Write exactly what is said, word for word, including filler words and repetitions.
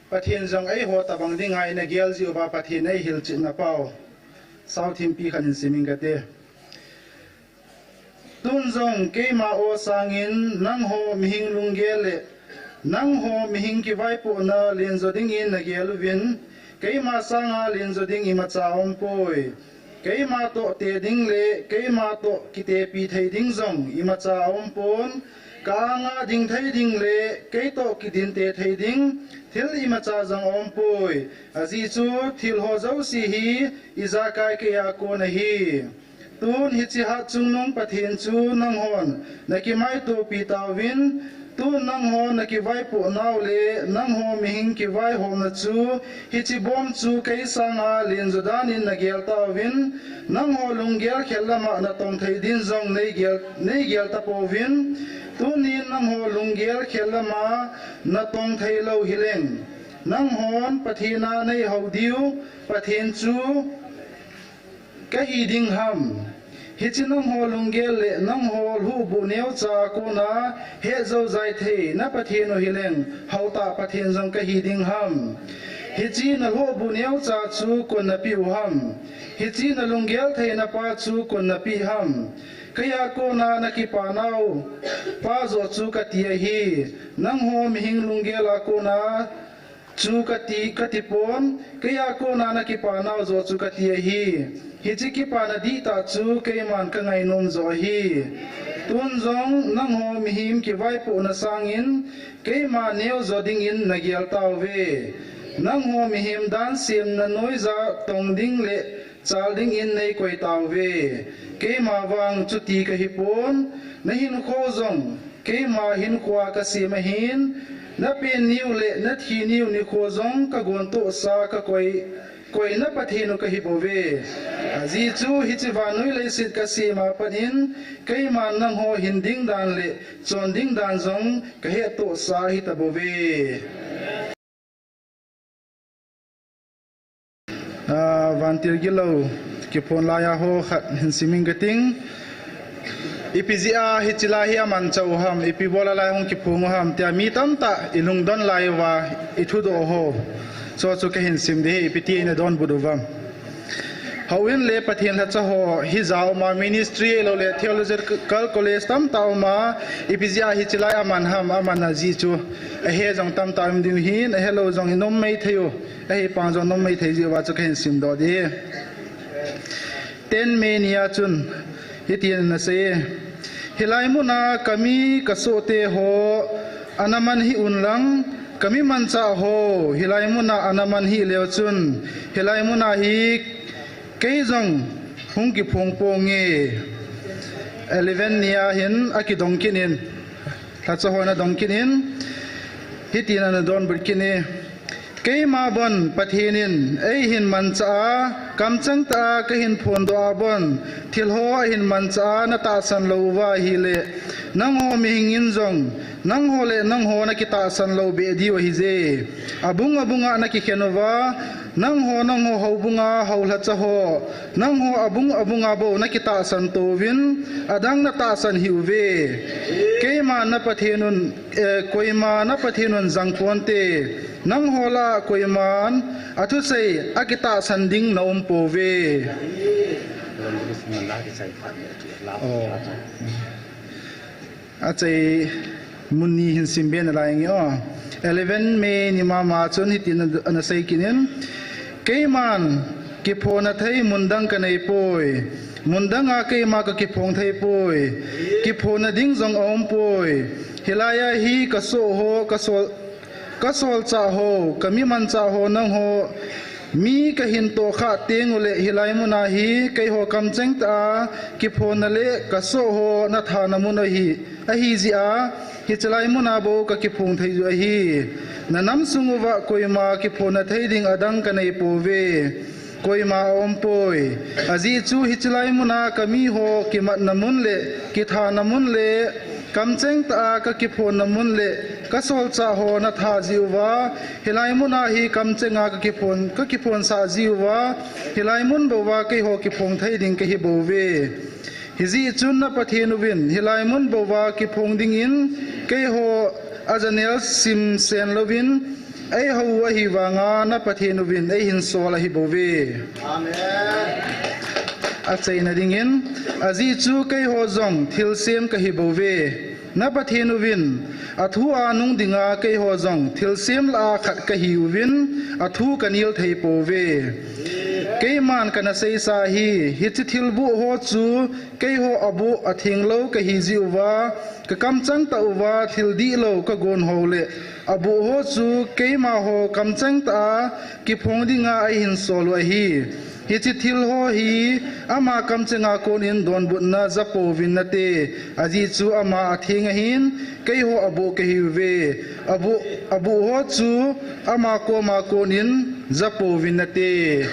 Pathen jong eiho tabang dinga ina gel jiuva Pathen eihil chetna pau. Sao thimpi khat hin simin kate. Tun jong keima aw sangin nangho mihing lunggel le nangho mihing kivaipohna lenjo dingin nagel uvin, keima sanga lenjo ding imacha aumpoi. Keima toh te ding le keima toh kitepi thei ding jong imacha aumpon, ka anga ding thei ding le kei toh kidinte thei ding thil imacha jong aumpoi. Ajeh chu thil ho jouse hi ijakai keiya kon ahi. Tun hiche hatchungnung Pathen chu nanghon nakimaitopi tauvin, tun nangho nakivaipoh nau le nangho mihing kivaihomna chu hiche bom chu kei sanga lenjo danin nagel tauvin, nangho lunggel khel lama natong thei din jong neigel, neigel tapouvin, tunin nangho lunggel khel lama natong thei lou hileng, nanghon Pathen a neihou diu Pathen chu kahi ding ham. Hiche nangho lunggel le nangho lhuhbuh neocha kona hetjou jai thei na Pathen u hileng, houtah Pathen jong kahi ding ham. Hiche nalhuhbuh neocha chu kon napeh u ham. Hiche nalunggel theina pa chu kon napeh ham. Keiya kona nakipa nau pa joh chu kati ahi. Nangho mihing lunggel a kona chu kati, katipon, keiya kona nakipa nau joh chu kati ahi. Hiche kipana dihtah chu keiman kangainom joh ahi. Tun jong nangho mihem kivaipohna sangin keima neojo dingin nagel tauve. Nangho mihem dansemna noija tong ding le chal dingin neikoi tauve. Keima vang chuti kahipon, nahinkho jong keima hinkhoa kasem ahin, napen niu le nathi niu nikho jong kagontohsa kakoi, koina Pathen u kahibouve. Ajeh chu hiche vannoi leiset kasema patin, keiman nangho hin ding dan le chon ding dan jong kahettohsa ahitabouve. Ah, vantil gilou kiphong laiya ho khat hin simin kating. Ipi jeh a hiche lai hi amanchah u ham, ipi bola lai hung kiphong u ham, tia mi tamtah ilungdon lai uva, ithudoh ho. Chuchu kahin sim ding ahi, ipi ti ina donbut uvam. Houin le Pathen lhacha ho hijat uma, ministry ahiloule theological college tamtah uma, ipi jeh a hiche lai aman ham, amanna jeh chu ahe jong tamtah um ding ahin, ahelou jong inom mei thei u, ahepang jong nom mei thei jeh uva chu kahin simdoh ding. Ten May nia chun hitin anasei e, hilai muna kami kasohte ho ana man hih unlang, kami manchah ho hilai muna ana man hih leu chun, hilai muna hi kei jong hung kiphong ponge. Eleven nia hin akidong kit in, lhacha hon adong kit in, hitin ana donbut kit e, keima bon Pathen in eihin manchah a, kamcheng tah a kahin phondoh a bon, thil ho ahin manchah a natahsan lou uva ahile, nangho mihing in jong nangho le nangho nakitahsan lou beh diu ahije. Abung abunga nakikhen uva, nangho nangho houbunga houlhacha ho, nangho abung abunga bou nakitahsan touvin, adang natahsan hih uve. Keiman na Pathen un, eh, koiman na Pathen un jang ponte, nangho lah a koiman athusei akitahsan ding naumpouve. Oh. Achai mun ni hin simbe nalai nge o. Eleven May ni mama chun hitin ana, anasei kit in, keiman kiphonna thei mundang kaneipoi. Mundanga keima kakiphong theipoi. Kiphonna ding jong aumpoi. Hilaiya hi kasoh ho, kasol, kasolchah ho, kami manchah ho nangho mi kahin tohkhah tenguleh hilai muna hi keiho kamcheng tah a kiphonna le kasoh ho nathana mun ahi, ahijeh a, hichelai muna bou kakiphong thei u ahi. Nanam sung uva koima kiphonna thei ding adang kaneipouve. Koima aumpoi. Ajeh chu hichelai muna kamiho kimatna mun le kithana mun le kamcheng tah a kakiphonna mun le kasolchah ho natha jeh uva, hilai muna hi kamchenga kakiphon, kakiphonsah jeh uva, hilai mun bouva keiho kiphong thei ding kahibouve. Hijeh chun na Pathen uvin hilai mun bouva kiphong dingin keiho ajanel simsen louvin, Eihou u ahivanga na Pathen uvin eihinsol ahibouve. Achaina dingin, ajeh chu keiho jong thilsem kahibouve. Na Pathen uvin athua nung dinga keiho jong thilsem lah a khat kahiuvin, athu kanil theipouve. Keiman kana seisa hi, hiche thilboh ho chu keiho aboh athenglou kahijeh uva, kakamchang tah uva thil dihlou kagon hou le aboh ho chu keimaho kamchang tah a kiphong dinga eihinsol u ahi. Hiche thilho hi ama kamchanga konin donbutna japouvin nate, ajeh chu ama atheng ahin, keiho aboh kahiuve. Aboh, aboh ho chu ama koma konin japouvin nate.